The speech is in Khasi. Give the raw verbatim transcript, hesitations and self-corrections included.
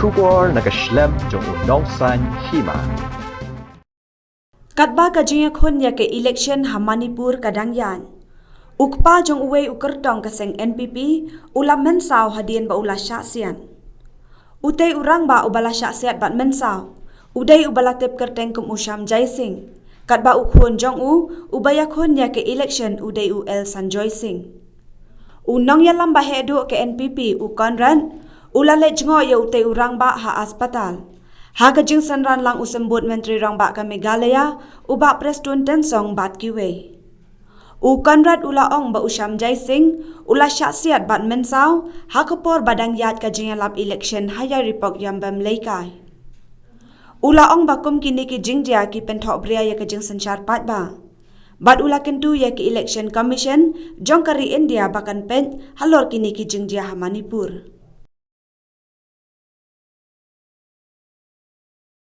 Khubor na ka shlem jong u Nongsaiñ Hima. Katba ka jingïakhun ïa ka election ha Manipur ka dang ïaid, u kpa jong uwei u kyrtong ka seng N P P u la mynsaw hadien ba u la shah siat. Utei u rangbah uba la shah siat bad mynsaw u dei uba la tip kyrteng kum u Shyam Jai Singh, katba u khun jong u uba ïakhun ïa ka election u dei u L Sanjoy Singh. U nongïalam ba heh duh ka N P P u Conrad u la leit jngoh ïa utei u rangbah ha aspatal ha ka jingsynran lang u symbud Myntri Rangbah ka Meghalaya u Bah Prestone Tynsong bad kiwei. U Conrad u la ong ba u Shyam Jai Singh u la shah siat bad mynsaw ha ka por ba dang ïaid ka jingïalap election ha Yairipok Yambem Leikai. U la ong ba kum kine ki jingjia ki pynthohbria ïa ka jingsynshar paidbah. Bad u la kyntu ïa ka Election Commission jong ka ri India ba kan peit halor kine ki jingjia ha Manipur.